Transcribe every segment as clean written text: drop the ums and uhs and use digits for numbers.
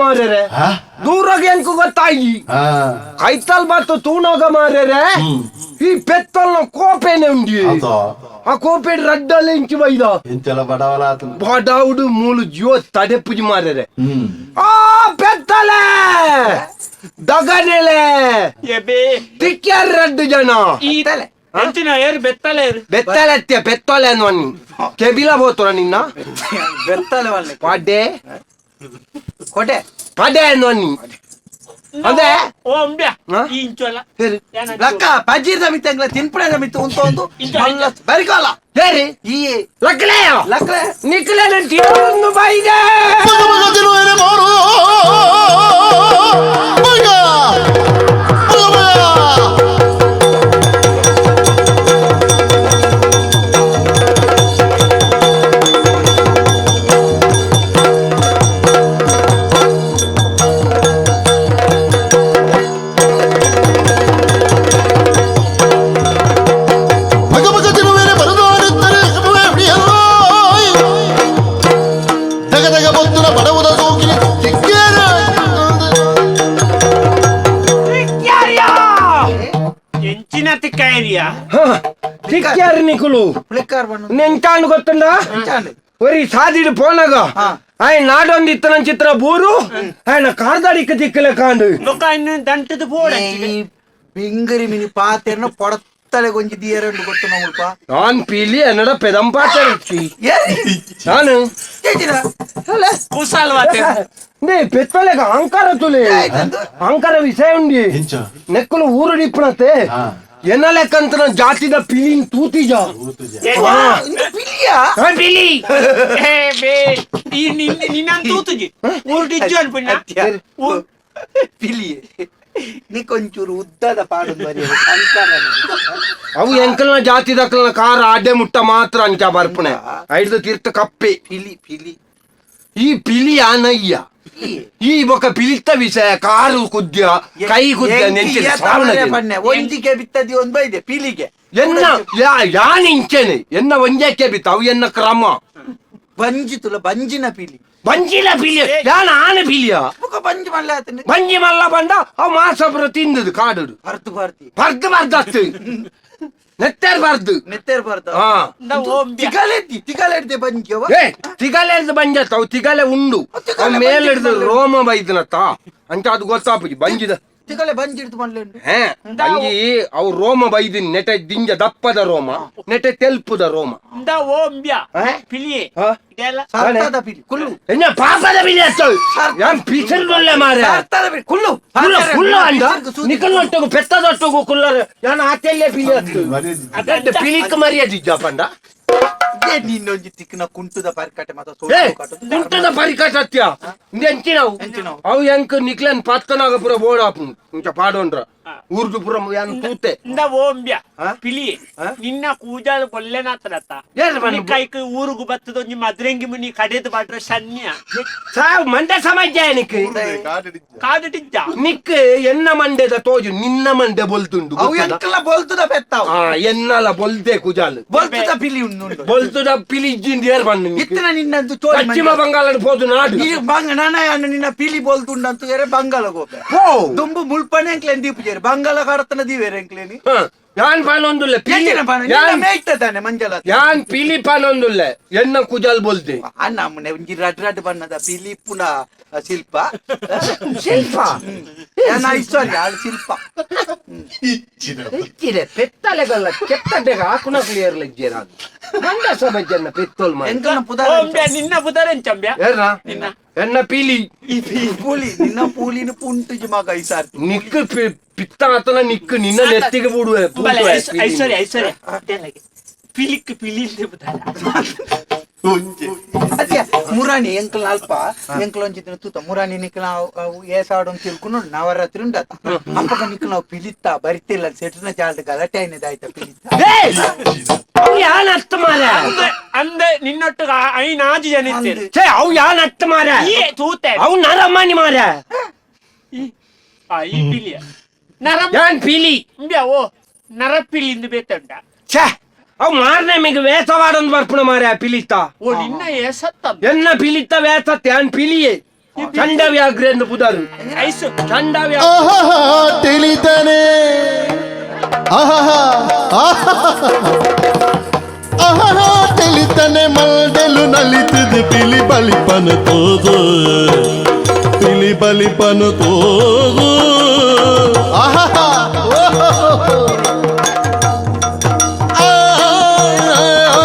ಮಾರ್ರೆ ದೂರಾಗ ಎಂಕು ಗೊತ್ತಾಯಿ ಕೈತಲ್ ಬತ್ತು ತೂನಾಗ ಮಾರ್ರೆ ಈ ಪೆತ್ತಲ್ನ ಕೋಪೇನೆ ಉಂಡಿ ಆ ಕೋಪೆ ರಡ್ಡಲ್ಲ ಇಂಚು ಬೈದ ಇಂತೆಲ್ಲ ಬಡವಲ ಆತನ ಬಡವುಡು ಮೂಲು ಜಿಯೋ ತಡೆಪುಜಿ ಮಾರ್ರೆ ಆ ಪೆತ್ತಲೆ ದಗನೆಲೆ ಎಬೆ ತಿಕ್ಕ್ಯಾರ ರಡ್ಡು ಜನ ಈ ಎಂಚಿನ ಏರು ಬೆತ್ತಲೆ ಏರು ಬೆತ್ತಲೆತ್ಯ ಪೆತ್ತಲೆ ಅನ್ನಿ ಕೆಬಿಲ ಬೋತುರ ನಿನ್ನ ಬೆತ್ತಲೆ ವಲ್ಲೆ ಪಡೆ ಕೊಡೆ ಪಡೆ ಅನ್ನಿ ಅದೇ ಓ ಅಂಬ್ಯಾ ಹಾ? ಈ ಇಂಚೊಲ ಹೇರಿ ಲಕ್ಕ ಪಜೀರ್ದ ಮಿತ್ತ ಎಂಗ್ಲ ತಿನ್ಪುಣದ ಮಿತ್ತ ಉಂತೊಂದು ಮಲ್ಲ ಬರಿಕೋಲ ಹೇರಿ ಈ ಲಕ್ಲೆಯ ಲಕ್ಲೆ ನಿಕ್ಲೆ ಒಂದು ಬೈದೆ ಎಂಚಿನ ತಿಕ್ಕಾಯರಿಯಾ ತಿಕ್ಕ್ಯಾರ ನಿಕುಲು ಪುಳಿಕಾರ್ ಬಣ್ಣ ನೆಂಚಾಂಡ್ ಗೊತ್ತುಂಡ ಎಂಚಾಂಡ್? ಒರಿ ಸಾದಿಡು ಪೋನಗ ಹಾ. ಆಯ್ ನಾಡೊಂದು ಇತ್ತನ ಚಿತ್ರ ಬೂರು ಆಯ್ನ ಕಾರ್ದಾಡಿಕ್ಕ ತಿಕ್ಕಲೆ ಕಾಂಡು ಬೊಕ್ಕ ಇನ್ನು ದಂಟದ ಬೋಡ ಈ ಬಿಂಗರಿ ಮಿನಿ ಪಾತೆರ್ನ ಪೊಡತ್ತಲೆ ಗೊಂಜಿ ದಿಯರಂಡು ಗೊತ್ತು ನಮ್ಮಲ್ಪ ನಾನ್ ಪೀಲಿ ಎನ್ನಡ ಪೆದಂಪಾತ ಏರಿ ನಾನು ಚೇಚಿನ ಕುಸಾಲ್ವಾತೆ ನೇ ಪೆತ್ತಲೆಗ ಅಹಂಕಾರ ತುಲೆ ಅಹಂಕಾರ ವಿಷಯ ಉಂಡಿ ಇಂಚ ನೆಕ್ಕಲು ಊರು ಇಪ್ಪಣತೆ ಎನ್ನ ಲೆಕ್ಕಂತ ಜಾತಿದ ಪಿಲಿನ್ ತೂತಿಜ ಇಂದು ಪಿಲಿಯಾ ಪಿಲಿ ಏ ಬೇ ಈ ನಿನ್ನ ನಿನ್ನನ್ ತೂತುಜಿ ಊರು ಡಿಜ್ಜು ಅನ್ಪುಣ್ಣ ಪಿಲಿ ನಿಕೊಂಚೂರು ಉದ್ದದ ಪಾಡು ಬರಿ ಅಹಂಕಾರ ಅವು ಎಂಕಲ್ನ ಜಾತಿದಕ್ಕಲ್ನ ಕಾರ ಆಡೆ ಮುಟ್ಟ ಮಾತ್ರ ಅಂಚ ಬರ್ಪಣೆ ಐದು ತೀರ್ಥ ಕಪ್ಪೆ ಪಿಲಿ ಪಿಲಿ ಈ ಪಿಲಿ ಆನಯ್ಯ ಈ ಬೊಕ ಪಿಲಿತ ವಿಷಯ ಕಾರು ಕುದ್ಯ ಕೈ ಕುದ್ಯ ನೆಂಚಿನ ಸಾವಣಗೆ. ಪಣ್ಣೆ ಒಂಜಿಗೆ ಬಿತ್ತದಿ ಒಂದ್ ಬೈದೆ ಪಿಲಿಗೆ ಎನ್ನ ಯಾನ್ ಇಂಚೆನೆ ಎನ್ನ ಒಂಜಕ್ಕೆ ಬಿತ್ತ ಅವು ಎನ್ನ ಕ್ರಮ ಬಂಜಿ ತುಲ ಬಂಜಿನ ಪಿಲಿ ಬಂಜಿಲ ಪಿಲಿಯ ಯಾನ್ ಆನ ಪಿಲಿಯ ಬುಕ ಬಂಜಿ ಮಲ್ಲೆ ಆತನೆ ಬಂಜಿ ಮಲ್ಲ ಬಂದ ಅವು ಮಾಸಪುರ ತಿಂದದು ಕಾಡು ಬರ್ತು ಬರ್ತಿ ಬರ್ದು ಬರ್ದತ್ತು ನೆತ್ತರ್ ಬರ್ದು ನೆತ್ತೇರ್ ಬರ್ತ ಹಾ ತಿಗಲೆದ್ದಿ ತಿಗಲೆಡ್ದೆ ಬಂಜಿಯವ ಏ ತಿಗಲೆ ಬಂಜತ್ತ ಅವು ತಿಗಲೆ ಉಂಡು ತಿಗಲೆ ಅವು ಮೇಲೆ ಬಂಜಿ ಹಿಡ್ದು ರೋಮ ಬೈದನತ್ತ ಅಂತ ಅದು ಗೊತ್ತಾಪುಜಿ ಬಂಜಿದ ತಿಗಲೆ ಬಂಜಿ ಹಿಡ್ದು ಮಲ್ಲೆ ಉಂಡು ಹೇ ಬಂಜಿ ಅವು ರೋಮ ಬೈದಿನ ನೆಟೆ ದಿಂಜ ದಪ್ಪದ ರೋಮ ನೆಟೆ ತೆಲ್ಪುದ ರೋಮ ಇಂದ ಓ ಅಂಬ್ಯಾ ಹಾ? ಪಿಲಿಯೇ ಹಾ? ಇದೆಲ್ಲ ಸರ್ತದ ಪಿಲಿ ಕುಲ್ಲು ಎನ್ನ ಪಾಪದ ಬಿಲಿ ಅತ್ತು ಯಾನ್ ಪಿಸರ್ಗೊಲ್ಲೆ ಮಾರೆ ಸರ್ತದ ಪಿಲಿ ಕುಲ್ಲು ಕುಲ್ಲ ಕುಲ್ಲ ಅಂಡ ನಿಕಲ್ ಒಟ್ಟುಗು ಪೆತ್ತದೊಟ್ಟುಗು ಕುಲ್ಲರ್ ಯಾನ್ ಆತೆಲ್ಲೇ ಪಿಲಿ ಅತ್ತು ಅದಂತೆ ಪಿಲಿಕ್ ಮರ್ಯಾದಿಜ್ಜ ಪಂಡ ನಿನ್ನೊಂಜಿ ತಿಕ್ಕಿನ ಕುಂಟುದ ಪರಿಕಟೆ ಮಾತ ಏ ಕುಂಟದ ಪರಿಕಟತ್ಯ ಎಂಚಿನವು ಎಂಚಿನವು? ಅವು ಎಂಕ್ ನಿಕ್ಲನ್ ಪತ್ತನಾಗ ಪೂರ ಬೋರ್ಡ್ ಆಪುಂಡು ಇಂಚ ಪಾಡೋಂಡ್ರ ಊರ್ದು ಪೂರ ಯಾನ್ ತೂತೆ ಇಂದ ಓ ಅಂಬ್ಯಾ ಹಾ? ಪಿಲಿಯೇ ಹಾ? ನಿನ್ನ ಕೂಜಾಲ ಕೊಲ್ಲೆನಾತನತ್ತ ಏರ್ ಬಣ್ಣ? ಕೈಕ್ ಊರುಗು ಬತ್ತದ ಒಂಜಿ ಮದ್ರೆಂಗಿ ಮುನಿ ಕಡೆದು ಬಾಟ್ರ ಶನ್ಯ ಸಾವ್ ಮಂಡೆ ಸಮಾಜ ನಿಕ್ ಕಾದುಟಿಜ್ಜ ನಿಕ್ ಎನ್ನ ಮಂಡೆದ ತೋಜು ನಿನ್ನ ಮಂಡೆ ಬೊಲ್ತುಂಡು ಅವು ಗೊತ್ತದ? ಎಂಕಲ ಬೊಲ್ತುದ ಪೆತ್ತಾವು ಆ ಎನ್ನಲ ಬೊಲ್ದೆ ಕುಜಾಲ್ ಬೊಲ್ತುದ ಪಿಲಿ ಉಂಡು ಬೊಲ್ತುದ ಪಿಲಿಜ್ಜಿಂದ ಏರ್ ಬಣ್ಣ ನಿಕ್ ಇತ್ತಿನ ನಿನ್ನಂದು ತೋರಿ ಪಶ್ಚಿಮ ಬಂಗಾಳ ಪೋದು ನಾಡು ಈ ಬಂಗ ನಾನ ಯಾನು ನಿನ್ನ ಪಿಲಿ ಬೊಲ್ತುಂಡಂತು ಎರೆ ಬಂಗಾಲ ಗೋಪೆ ಪೋ ದುಂಬು ಮುಲ್ಪನೆ ಎಂಕ್ಲೇನ್ ದೀಪುಜೇರು ಬಂಗಾಲ ಕಡತನ ದೀವೇರೆ ಎಂಕ್ಲೇನಿ ಹ, ಯಾನ್ ಪಾನೊಂದುಲ್ಲೆ ಪಿಲಿ ಎಂಚಿನ ಪಾನ ನಿನ್ನ ಯಾನ್ ಮೇಯ್ತದಾನೆ ಮಂಜಲ ಯಾನ್ ಪಿಲಿ ಪಾನೊಂದುಲ್ಲೆ ಎನ್ನ ಕುಜಾಲ್ ಬೊಲ್ದೆ ಅಣ್ಣ ಅಮ್ಮನೆ ಒಂಜಿ ರಡ್ ರಡ್ ಬಣ್ಣದ ಪಿಲಿ ಪುನ ಶಿಲ್ಪ ಶಿಲ್ಪ ಯಾನ ಐಶ್ವರ್ಯ ಆಳು ಶಿಲ್ಪ ಹೆಚ್ಚಿದೆ ಪೆತ್ತಲೆಗಲ್ಲ ಕೆತ್ತಡೆಗ ಹಾಕುನ ಕ್ಲಿಯರ್ ಲಜ್ಜೆ ನಾನು ಮಂಡ ಸಮಾಜನ್ನ ಪೆತ್ತೋಲ್ ಮಾಡಿ ಎಂಕಲ್ನ ಓ ಪುದಾರ ಅಂಬ್ಯಾ ನಿನ್ನ ಬುದರೆಂಚಂಬ್ಯಾ ಏರ್ನ ನಿನ್ನ ಎನ್ನ ಪಿಲಿ ಪೂಲಿ ನಿನ್ನ ಪೂಲಿನ ಪುಂಟುಜಿ ಮಗ ಈ ಸಾರ್ತಿ ನಿಕ್ ಪಿತ್ತ ಆತನ ನಿಕ್ ನಿನ್ನ ನೆತ್ತಿಗೆ ಬೂಡುವೆ ಬಲೆ ಬೂಡುವೆ ಐಶ್ವರ್ಯ ಐಶ್ವರ್ಯ ಪಿಲಿಕ್ ಪಿಲಿ ಬುದಾರ ಅದೇ ಮುರಾಣಿ ಎಂಕಲ್ ಅಲ್ಪ ಎಂಕಲ್ ಒಂಜಿ ದಿನ ತೂತ ಮುರಾಣಿ ನಿಕ್ಲ ಏಸಾಡು ಅಂತ ತಿಳ್ಕೊಂಡು ನವರಾತ್ರಿ ಉಂಡತ ಅಪ್ಪಗ ನಿಕ್ಲ ನಾವು ಪಿಲಿತ್ತ ಬರಿತಿಲ್ಲ ಸೆಟ್ರಿನ ಜಾಲ್ಡ್ ಗಲಾಟೆ ಆಯ್ನದ ಆಯ್ತಾ ಪಿಲಿತ್ತ ಅವು ಯಾನ್ ಅರ್ಥ ಮಾರ ಅಂದೆ ಅಂದೆ ನಿನ್ನೊಟ್ಟು ಐನಾಜಿ ಜನ ಇತ್ತೇರು ಛೇ ಅವು ಯಾನ್ ಅರ್ಥ ಮಾರ ಈ ತೂತೆ ಅವು ನರಮಾನಿ ಮಾರ ಆ ಈ ಪಿಲಿಯ ನರ ಯಾನ್ ಪಿಲಿ ಇಂಬ್ಯಾ ಓ ನರಪಿಲಿಂದು ಬೇತಂಡ ಛೇ ಅವು ಮಾರನೆ ಮಿಗ ವೇಸವಾಡೊಂದು ಬರ್ಪುಣ ಮಾರ ಪಿಲಿತ್ತ ಓ ನಿನ್ನ ಏಸತ್ತ ಎನ್ನ ಪಿಲಿತ್ತ ವೇಸತ್ತೆ ಯಾನ್ ಪಿಲಿಯೇ ಚಂಡ ವ್ಯಾಘ್ರ ಎಂದು ಪುದಾರು ಐಸು ಚಂಡ ವ್ಯಾಘ್ರ ಆಹಾ ತಿಳಿತಾನೆ ಆಹಾ ಆಹಾ ತಿಳಿತಾನೆ ಮಲ್ಡೆಲು ನಲಿತದು ಪಿಲಿ ಬಲಿಪನ ತೋದು ಪಿಲಿ ಬಲಿಪನ ತೋದು ಆಹಾ ಓಹೋ. ಆ, ಆ,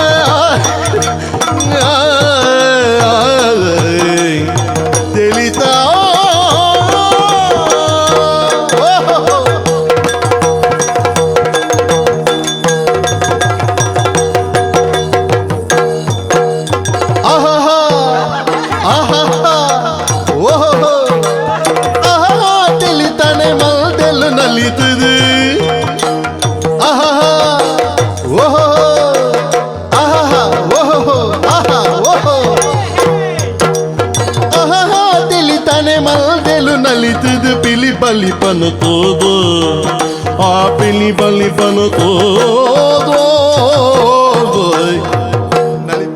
ಆ, ತಿಳಿತಾ ಓಹೋ. ಆಹಾ ಆಹಾ ಓಹೋ ಆಹಾ ತಿಳಿತಾನೆ ಮಲ್ದೆಲ್ಲು ನಲಿತದು ಆಹಾ ಓಹೋ ಆಹಾ ಓಹೋ ಆಹಾ ಓಹೋ ಆಹಾ ತಿಳಿತಾನೆ ಮಲ್ದೆಲು ನಲಿತದು ಪಿಲಿ ಬಲಿಪನು ತೋದು ಆ ಪಿಲಿ ಬಲಿಪನು ತೋದು ನಲಿ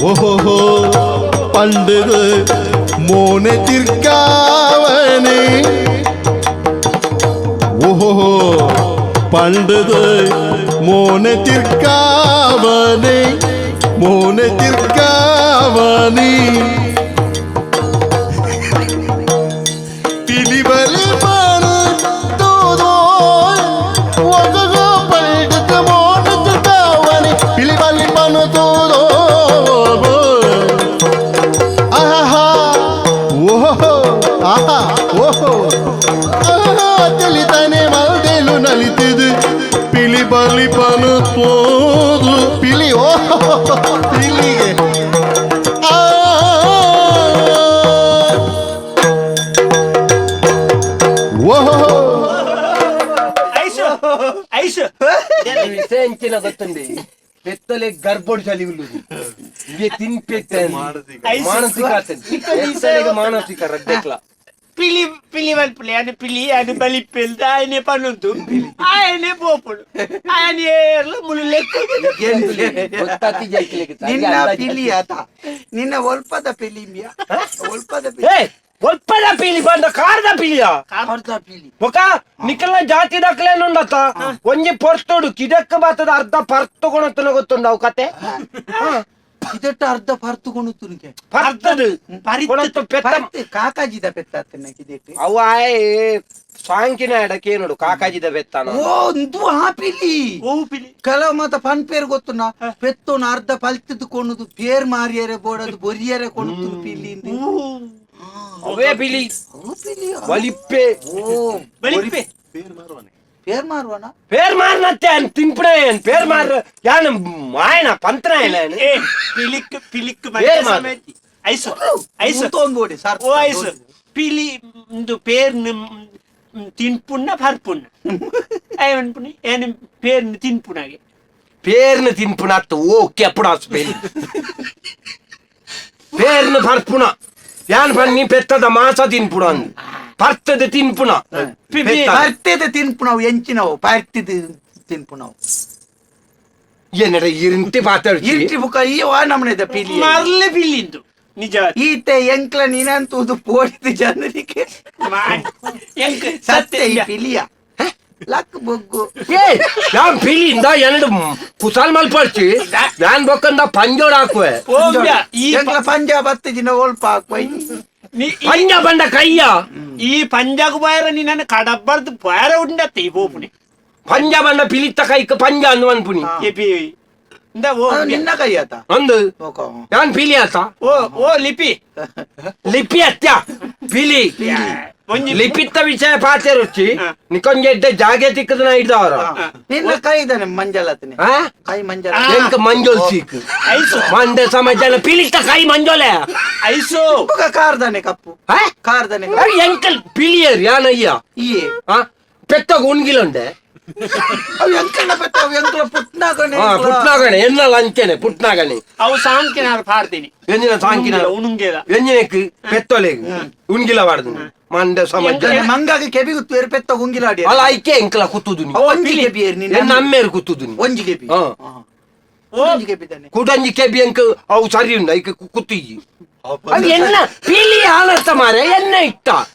ಓಹೋ ಪಂಡದು ಮೋನೆ ತಿರ್ಕಾವನೆ ಓಹೋ ಪಂಡದು ಮೋನೆ ತಿರ್ಕಾವನೆ ಮೋನೆ ತಿರ್ಕಾವನೆ ಪಿಲಿಬಲಿ ತೋದೋ ಒಗಗೋ ಪಂಡದ ಮೋನೆ ತಿರ್ಕಾವನೆ ಪಿಲಿಬಲಿ ಪನು ತೋದೋ ಆಹಾ ಓಹೋ ಆಹಾ ಓಹೋ ಆಹಾ ತಿಳಿತಾನೆ ಮಲ್ದೇಲು ನಲಿತಿದು ಪಿಲಿ ಬಲಿ ಪನು ತೋದು ಪಿಲಿ ಓಹೋ ಪಿಲಿಗೆ ಆ ಓಹೋ ಐಸು ಐಸು ವಿಷಯ ಎಂಚಿನ ಗೊತ್ತುಂಡಿ ಪೆತ್ತಲೆ ಗರ್ಭೋಡ್ ಚಲಿ ಉಲ್ಲುದು ಇವೆ ತಿನ್ಪೆತ್ತೆ ಮಾನಸಿಕ ಆತಂಕ. ಪೆತ್ತಲೆಗೆ ಮಾನಸಿಕ ರಡ್ಡೆಕ್ಲ ಪಿಲಿ ಪಿಲಿ ಮಲ್ಪುಲೆ ಅನು ಪಿಲಿ ಅನು ಬಲಿಪ್ಪೆಲ್ದ ಆಯನೆ ಪನೊಂದು ಆಯನೆ ಪೋಪುಡು ಆಯನೆ ಏರ್ಲ ಮುಳು ಲೆಕ್ಕ ಗೊತ್ತಾತಿ ಜೈಕ್ಲೆಗೆ ಸರಿ ನಿನ್ನ ಅಂದಾಜು. ಪಿಲಿ ಆತ ನಿನ್ನ ಒಲ್ಪದ ಪಿಲಿ ಒಲ್ಪದ ಪಿಲಿ ಏ ಒಲ್ಪದ ಪೀಲಿ ಬಂದ ಕಾರದ ಪೀಲಿಯ ಅರ್ಧ ಪಿಲಿ ಬೊಕ ನಿಕಲ ಜಾತಿ ದಾಖಲೆನುಂಡತ್ತ ಒಂಜಿ ಪೊರ್ತೋಡು ಕಿದಕ್ಕ ಬಾತದ ಅರ್ಧ ಪರ್ತು ಕೊಣತನ ಗೊತ್ತುಂಡು ಅವು ಕತೆ ಇದಟ್ಟ ಅರ್ಧ ಪರ್ತುಕೊಂಡು ತುನಿಗೆ ಪರ್ತದು ಕೊಣತ್ತು ಪೆತ್ತ ಪರ್ತು ಕಾಕಾಜಿದ ಪೆತ್ತಾತನ ಕಿದೆಟ್ ಅವ ಆಯ್ ಸಾಂಕಿನ ಎಡಕ್ಕೆ ನೋಡು ಕಾಕಾಜಿದ ಬೆತ್ತನ ಓ ಇಂದು ಆ ಪಿಲಿ ಓ ಪಿಲಿ ಕೆಲವು ಮಾತ ಪನ್ ಪೇರ್ ಗೊತ್ತುನ ಪೆತ್ತೋನ ಅರ್ಧ ಪಲ್ತಿದ್ದು ಕೊಣದು ಪೇರ್ ಮಾರಿಯರೆ ಬೋಡದು ಬೊರಿಯರೆ ಕೊಣತು ಪಿಲಿ ಇಂದು. ಅವೇ ಪಿಲಿ ಓ ಪಿಲಿ ಬಲಿಪ್ಪೆ ಓ ಬಲಿಪ್ಪೆ ಪೇರ್ ಮಾರುವನ ಪೇರ್ ಮಾರ್ನತ್ತೆ ಅನ್ ತಿಂಪಣೆ ಅನ್ ಪೇರ್ ಮಾರ್ ಯಾನ ಮಾಯನ ಪಂತ್ರನ ಏ ಪಿಲಿಕ್ ಪಿಲಿಕ್ ಪೇರ್ ಮಾರು. ಸಮೇತಿ ಐಸು ಐಸು ತೊಂಬೋಡಿ ಸರ್ ಓ ಐಸು ಪಿಲಿ ಇಂದು ಪೇರ್ನು ತಿನ್ಪುಣ್ಣ ಪರ್ಪುಣ್ಣ ಅಯ್ಯನ್ಪುಣಿ ಏನು ಪೇರ್ನು ತಿನ್ಪುಣಾಗೆ ಪೇರ್ನ ತಿನ್ಪುಣ ಅತ್ತ ಓ ಕೆಪ್ಪುಣ ಪೇಲಿ ಪೇರ್ನ ಪರ್ಪುಣ ಯಾನ್ ಪನ್ನಿ ಪೆತ್ತದ ಮಾಸ ತಿನ್ಪುಣ ಅಂದ್ ಪರ್ತದ ತಿನ್ಪುಣ ಪೆತ್ತದ. ಪರ್ತಿದ ತಿನ್ಪುಣವು ಎಂಚಿನವು ಪರ್ತಿದ ತಿನ್ಪುಣವು ಏನಡ ಇರಿಂತಿ ಪಾತಾಡ್ತಿ ಇರ್ಟಿ ಬುಕ್ಕ ಈ ವಾ ನಮ್ಮನೆದ ಪಿಲಿ ಮರ್ಲೆ ಪಿಲ್ಲಿಂದು ನಿಜ ಈತೆ ಎಂಕ್ಲ ನೀನಂತುದು ಪೋಡಿದ ಜನರಿಗೆ ಎಂಕ್ ಸತ್ಯ ಈ ಪಿಲಿಯ ಲಕ್ ಬೊಗ್ಗು ಏ ಯಾನ್ ಪಿಲಿಂದ ಎರಡು ಕುಸಾಲ್ ಮಲ್ಪಡ್ತಿ ಯಾನ್ ಬೊಕ್ಕಂದ ಪಂಜೋಡ್ ಹಾಕುವೆ ಓಂಬ್ಯ ಈ ಎಂಕ್ಲ ಪಂಜಾಬ್ ಹತ್ತು ದಿನ ಒಲ್ಪ ಹಾಕ್ವೈ ಪಂಜ ಬಂಡ ಕೈಯ ಈ ಪಂಜಾಗ್ ಬಾಯರ ನಿನ್ನ ಕಡಬ್ಬರ್ದು ಬಾಯರ ಉಂಡತ್ತೆ ಈ ಬೋಪುಣಿ ಪಂಜ ಬಂಡ ಪಿಲಿತ್ತ ಕೈಕ್ ಪಂಜ ಅಂದು ಅನ್ಪುನಿ ಎ ಪಿ ಇಂದ ಓ ಅದು ನಿನ್ನ ಕೈ ಆತ ಅಂದು ಓಕೋ. ಯಾನ್ ಪಿಲಿ ಆತ ಓ ಓ ಲಿಪಿ ಲಿಪಿ ಅತ್ಯ ಪಿಲಿ ಒಂಜಿ ಲಿಪಿತ್ತ ವಿಷಯ ಪಾತೆ ರುಚಿ ಹಾ. ನಿಕೊಂಜೆಡ್ಡೆ ಜಾಗೆ ತಿಕ್ಕದನ ಹಿಡ್ದವರ ಹಾ. ನಿನ್ನ ಕೈ ಇದ್ದಾನೆ ಮಂಜಲತನೆ ಆ ಕೈ ಮಂಜಲ ಆ. ಎಂಕ ಮಂಜೋಲ್ ಸೀಕ್ ಐಸು ಮಂಡೆ ಸಮಾಜನ ಪಿಲಿತ್ತ ಕೈ ಮಂಜೋಲೆ ಐಸು ಬೊಕ್ಕ ಕಾರ್ದಾನೆ ಕಪ್ಪು ಆ? ಕಾರ್ದಾನೆ ಅರೆ ಎಂಕಲ್ ಪಿಲಿಯರ್ ಯಾನಯ್ಯ ಈ ಆ ಪೆತ್ತಗ ಉಣ್ಗಿಲುಂಡೆ ಅವು ಎಂಕಲ್ನ ಪೆತ್ತ ಅವು ಎಂಕಲ ಪುಟ್ನಾಗನೆ ಹಾ ಪುಟ್ನಾಗಣೆ ಎನ್ನಲ ಅಂಚೆನೆ ಪುಟ್ನಾಗಣೆ ಅವು ಸಾಂಕಿನಾರು ಪಾಡ್ತೀನಿ ಎಂಜಿನ ಸಾಂಕಿನ ಉಣುಂಗೇದ ಎಂಜಿನಕ್ ಪೆತ್ತೊಲೆಗ್ ಉಣ್ಗಿಲ ವಾಡ್ದು ಮಂಡೆ ಸಮಾಜ ಮಂಗಾಗ ಕೆಬಿ ಗುತ್ತು ಪೆತ್ತ ಗುಂಗಿಲಾಡಿ ಅಲ್ಲ ಐಕೆ ಎಂಕಲ ಕುತ್ತುದು ಒಂಜಿ ಕೆಬಿ ಏರ್ ನಿನ್ನ ಎನ್ನ ಅಮ್ಮೇರು ಕುತ್ತುದು ಒಂಜಿ ಕೆಬಿ ಹಾ. ಕುಡಂಜಿ ಕೆಬಿದಾನೆ ಕುಡಂಜಿ ಕೆಬಿ ಅಂಕ ಅವು ಸರಿ ಉಂಡು ಐಕ್ ಕುತ್ತಿಜಿ ಅದು ಎನ್ನ ಪಿಲಿ ಆಲತ್ತ ಮಾರೆ ಎನ್ನ ಇಟ್ಟ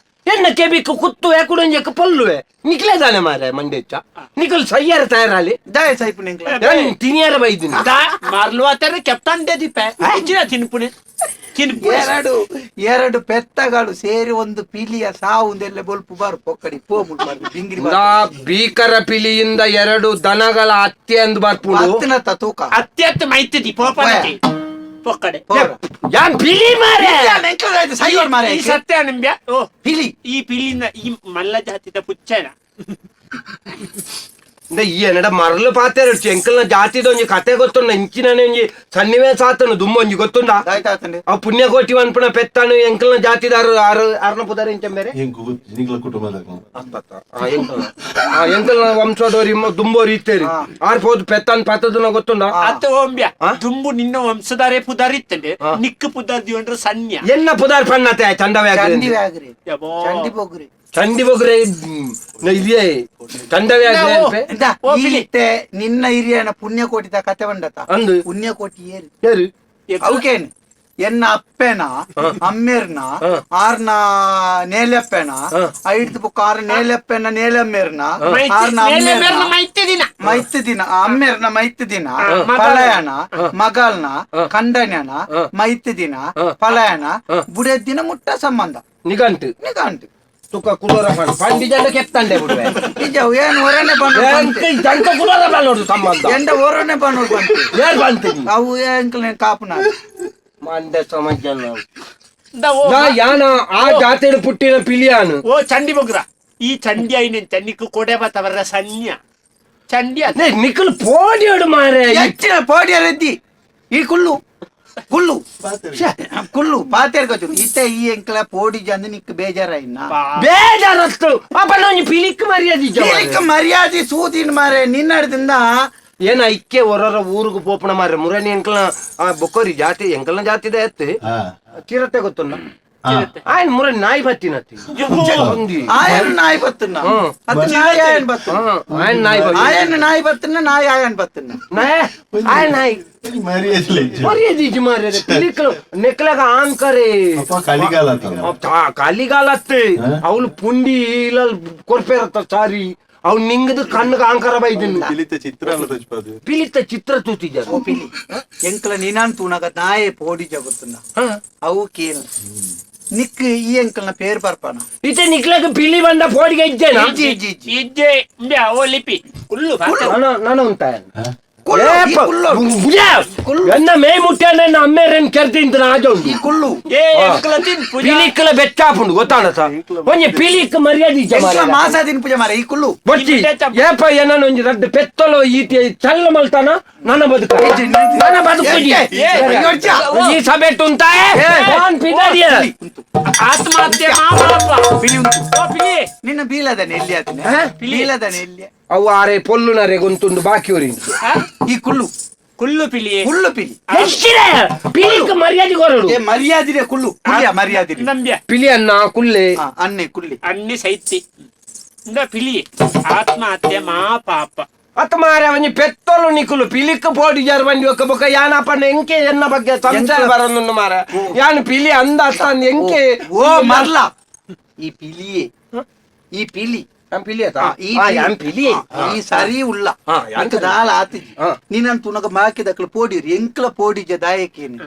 ಎನ್ನ ಕೆಬಿಕ್ ಕುತ್ತುವೆ ಕುಡಂಜಕ್ಕೆ ಪೊಲ್ಲುವೆ ನಿಕ್ಲೇದಾನೆ ಮಾರೆ ಮಂಡೆಚ್ಚ ನಿಕಲ್ ಸಯ್ಯಾರ ತಯಾರಾಲಿ ದಾಯ ಸೈಪು ನಿಂಕ್ಲ ತಿನಿಯಾರ ಬೈದಿನಿ ಮಾರ್ಲು ಆತರ ಕೆಪ್ತಾನ್ ದೇದಿಪ್ಪ ಇಜ್ಜಿನ ತಿನ್ಪುಣೆ ತಿನ್ಪುಣೆ ಎರಡು ಎರಡು ಪೆತ್ತಗಳು ಸೇರಿ ಒಂದು ಪಿಲಿಯ ಸಾವುಂದೆಲ್ಲ ಬೊಲ್ಪು ಬಾರು ಪೊಕ್ಕಡಿ ಪೋ ಮುಟ್ಟು ಬಿಂಗಿರಿ ನಾ ಭೀಕರ ಪಿಲಿಯಿಂದ ಎರಡು ದನಗಳ ಹತ್ಯೆ ಅಂದ್ ಬರ್ಪುಂಡು ಹತ್ತಿನತ್ತ ತೂಕ ಅತ್ಯಂತ ಮೈತಿದಿ ಪೋಪನತಿ ಪೊಕ್ಕಡೆ ಯಾನ್ ಪಿಲಿ ಮಾರೆ ಸೈವರ್ ಮಾರೆ ಈ ಸತ್ಯ ನಿಂಬ್ಯ ಓ ಪಿಲಿ ಈ ಪಿಲಿನ ಈ ಮಲ್ಲ ಜಾತಿದ ಪುಚ್ಚನ ಈ ಎನ್ನಡ ಮರಳು ಪಾತೆರಡು ಎಂಕಲ್ನ ಜಾತಿದ ಒಂಜಿ ಕತೆ ಗೊತ್ತುಂಡ ಇಂಚಿನ ಒಂಜಿ ಸನ್ನಿವೇಶ ಆತನು ದುಮ್ಮೊಂಜಿ ಗೊತ್ತುಂಡ ಆಯ್ತಾತಂಡೆ ಆ ಪುಣ್ಯಕೋಟಿ ವನ್ಪುಣ ಪೆತ್ತಾನು ಎಂಕಲ್ನ ಜಾತಿದಾರು ಆರು ಅರ್ನ ಪುದಾರ ಇಂಚ ಬೇರೆ ನಿಂಗ್ಲ ಕುಟುಂಬದ ಎಂಕಲ್ನ ವಂಶದೋರಿ ದುಂಬೋರಿ ಇತ್ತೇರಿ ಆರ್ ಪೋದು ಪೆತ್ತಾನ್ ಪತ್ತದನ ಗೊತ್ತುಂಡ ಅತ್ತ ಓಂಬ್ಯ ದುಂಬು ನಿನ್ನ ವಂಶದಾರೆ ಪುದಾರ್ ಇತ್ತಂಡೆ ನಿಕ್ಕ ಪುದಾರ್ ದಿವಂಡ್ರ ಸನ್ಯ ಎನ್ನ ಪುದಾರ್ ಪಣ್ಣತೆ ಚಂಡವೇ ಚಂಡಿ ವ್ಯಾಗ್ರಿ ಯಬೋ. ಚಂಡಿ ಬೊಗ್ರಿ ಚಂಡಿ ಬೊಗ್ರೆ ಇದೆಯೇ ಚಂಡವೇ ಇಂದ, ಈತೆ ನಿನ್ನ ಹಿರಿಯನ ಪುಣ್ಯಕೋಟಿದ ಕತೆ ಬಂಡತ ಅಂದು. ಪುಣ್ಯಕೋಟಿ ಏರು ಯಾರು ಅವಕೇನು ಎನ್ನ ಅಪ್ಪೆನ ಅಮ್ಮೇರ್ನ ಆರ್ನ ನೇಲಪ್ಪೆನ ಐದು ಬುಕ್ ಆರ್ ನೇಲಪ್ಪೆನ ನೇಲಮ್ಮೇರ್ನ ಆರ್ನ ಅಮ್ಮೇರ್ನ ಮೈತಿದಿನ ಮೈತ್ ದಿನ ಅಮ್ಮೇರ್ನ ಮೈತ್ ದಿನ ಪಲಯನ ಮಗಲ್ನ ಕಂಡನ್ಯನ ಮೈತ್ ದಿನ ಪಲಯನ ಬುಡೆ ದಿನ ಮುಟ್ಟ ಸಂಬಂಧ ನಿಗಂಟು ನಿಗಂಟು ತುಕ ಕುಲೋರ ಪಂಡ್ ಪಂಡಿ ಜನ ಕೆತ್ತಂಡೆ ಬಿಡುವೆ ನಿಜ ಏನು ಹೊರನೆ ಬಂದು ಜಂಕ ಕುಲೋರ ಬಂದೋಡು ಸಂಬಂಧ ಎಂಡ ಹೊರನೆ ಬಂದು ಬಂತು ಯಾರು ಬಂತೀನಿ ಅವು ಎಂಕಲ್ ಕಾಪುನ ಮಂಡೆ ಸಮಾಜ ಯಾನ ಆ ಜಾತಿಡು ಪುಟ್ಟಿನ ಪಿಲಿಯಾನು ಓ ಚಂಡಿ ಬೊಗ್ರ ಈ ಚಂಡಿ ಐನೆಂತ ನಿಕ್ಕು ಕೊಡೆ ಬತ್ತವರ ಸನ್ಯ ಚಂಡಿ ಅದ ನಿಕ್ಕಲು ಪೋಡಿಯೋಡು ಮಾರೆ ಹೆಚ್ಚಿನ ಪೋಡಿಯರೆದ್ದಿ ಈ ಕುಳ್ಳು ಕುಳ್ಳು ಶ್ಯೆ, ಕುಳ್ಳು ಪಾತೇರ್ಕೊచ్చు ಇತ್ತೆ ಈ ಎಂಕಲ ಪೋಡಿ ಜಂದು ನಿಕ್ ಬೇಜಾರಾಯಿನ ಬೇಜಾರತ್ತು ಪಾಪ ಒಂಜಿ ಪಿಲಿಕ್ ಮರ್ಯಾದೆ ಇಜ್ಜ ಮಾರ್ರೆ. ಪಿಲಿಕ್ ಮರ್ಯಾದೆ ಸೂದಿನ ಮಾರೆ ನಿನ್ನಡ್ದಿಂದ ಏನ ಐಕ್ಕೆ ಹೊರರ ಊರಿಗೆ ಪೋಪಣ ಮಾರ್ರೆ ಮುರಣಿ ಎಂಕಲ್ನ ಆ ಬೊಕ್ಕೋರಿ ಜಾತಿ ಎಂಕಲ್ನ ಜಾತಿದ ಎತ್ತು ಚಿರತೆ ಗೊತ್ತುಂಡ ಆಯ್ನ ಮುರಣಿ ನಾಯಿ ಬತ್ತಿನತ್ತಿ ಒಂದಿ. ಆಯನ್ ನಾಯಿ ಬತ್ತನ್ನ ಅದು ನಾಯಿ ಆಯನ್ ಬತ್ತನ್ನ ಆಯ್ನ ನಾಯಿ ಬತ್ತಿ. ಆಯನ್ ನಾಯಿ ಬತ್ತನ್ನ ನಾಯಿ ಆಯನ್ ಬತ್ತನ್ನ ನಾಯ ಆಯ್ ನಾಯಿ ಮರ್ಯಾದೆ ಮರ್ಯಾದೆ ಇಜ್ಜಿ ಮಾರ್ರೆ ಪಿಲಿಕ್ಲು ನೆಕ್ಲಾಗ ಆಂಕರೆ ಕಲಿಗಾಲ ಕಲಿಗಾಲ ಅತ್ತೆ ಅವಳು ಪುಂಡಿ ಇಲ್ಲ ಕೊರ್ಪೇರತ್ತ ಸಾರಿ ಅವ್ ನಿಂಗದ ಕಣ್ಣಿಗೆ ಆಂಕರ ಬೈದಿನ ಪಿಲಿತ ಚಿತ್ರ ಅಲ್ಲ ತಜ್ಪದು ಪಿಲಿತ ಚಿತ್ರ ತೂತಿದ್ದ ಓ ಪಿಲಿ ಎಂಕಲ ನೀನಾನ್ ತೂನಗ ನಾಯೆ ಪೋಡಿ ಜಗುತ್ತನ್ನ ಅವು ಕೇನು ನಿಕ್ ಈ ಎಂಕಲ್ನ ಪೇರ್ ಬರ್ಪಾನ ಇತ್ತೆ ನಿಕ್ಲಾಗ ಪಿಲಿ ಬಂದ ಫೋಡಿಗೆ ಇಜ್ಜೇನಾ ಇಜ್ಜಿ ಇಜ್ಜಿ ಇಜ್ಜಿ ಇಜ್ಜೆ ಇಂಬ್ಯಾ ಓ ಲಿಪಿ ಕುಳ್ಳು ನಾನು ನಾನು ಉಂಟ ಕುಳ್ಳು, ಈ ಕುಳ್ಳು. ಎನ್ನ ಮೇ ಮುಟ್ಟಾನ ಅಮ್ಮೇರೇನ್ ಕೆರ್ದಿಂತ ಆಜ ಈ ಕುಳ್ಳು ಏ ಎಂಕಲ ತಿನ್ಪುಜ ಪಿಲಿಕ್ಕಲ ಬೆಚ್ಚಾಪುಂಡು ಗೊತ್ತಾಣ ಸಾ ಒಂಜಿ ಪಿಲಿಕ್ ಮರ್ಯಾದೆ ಇಜ್ಜ ಎಂಕಲ ಮಾರ್ರೆ. ಮಾಸ ದಿನ ಪೂಜೆ ಮಾರೆ ಈ ಕುಳ್ಳು ಬೊಚ್ಚಿ ಏಪ ಏನನ ಒಂಜಿ ರಡ್ಡ್ ಪೆತ್ತಲೋ ಈತಿ ಚಲ್ಲ ಮಲ್ತಾನ ನನ್ನ ಬದುಕ ನನ್ನ ಬದುಕು ಈ ಸಭೆ ತುಂತಾಯ ಪಿದಾರಿಯ ಆತ್ಮಹತ್ಯೆ ಮಾಪಾಪ ಪಿಲಿ ಉಂಟು ಓ ಪಿಲಿ ನಿನ್ನ ಬೀಲದನೆ ಎಲ್ಲಿ ಆತನೆ ಬೀಲದನೆ ಎಲ್ಲಿ ಅವು ಆರೆ ಪೊಲ್ಲುನರೆ ಗೊಂತುಂಡು ಬಾಕಿ ಊರಿ ಆ? ಈ ಕುಳ್ಳು ಕುಳ್ಳು ಪಿಲಿ ಕುಳ್ಳು ಪಿಲಿ ಎಷ್ಟಿದೆ ಪಿಲಿಕ್ ಮರ್ಯಾದೆ ಕೊರಡು ಏ ಮರ್ಯಾದಿರೆ ಕುಳ್ಳು ಕುಳ್ಳಿಯ ಮರ್ಯಾದಿರಿ ನಂಬ್ಯ ಪಿಲಿ ಅನ್ನ ಕುಲ್ಲೆ ಅನ್ನೆ ಕುಳ್ಳಿ ಅನ್ನಿ ಸೈತಿ ಇಂದ ಪಿಲಿ ಆತ್ಮಹತ್ಯೆ ಮಾಪಾಪ ಅತ್ತ ಮಾರೆ ಒಂಜಿ ಪೆತ್ತೊಲು ನಿಕುಲು ಪಿಲಿಕ್ ಪೋಡಿ ಜಾರ್ ಬಂಡಿ ಒಕ್ಕ ಬೊಕ್ಕ ಯಾನಪ್ಪನ ಎಂಕೆ ಎನ್ನ ಬಗ್ಗೆ ಸಂಶಯ ಬರೊಂದುಂಡು ಮಾರ ಯಾನ್ ಪಿಲಿ ಅಂದ ಅತ್ತ ಅಂದ್ ಎಂಕೆ ಓ ಮರ್ಲ ಈ ಪಿಲಿಯೇ ಈ ಪಿಲಿ ಯಾನ್ ಪಿಲಿ ಅತ್ತ ಆ, ಈ ಆ, ಪಿಲಿ. ಯಾನ್ ಪಿಲಿ ಆ, ಈ ಸರಿ ಉಲ್ಲ ಆ, ಯಾನ್ ಇಂಕ ದಾಲ ಆತಿಜಿ ಆ. ನೀನನ್ ತುನಗ ಮಾಕಿದಕ್ಲು ಪೋಡಿರಿ ಎಂಕ್ಲ ಪೋಡಿಜ ದಾಯಕೇನು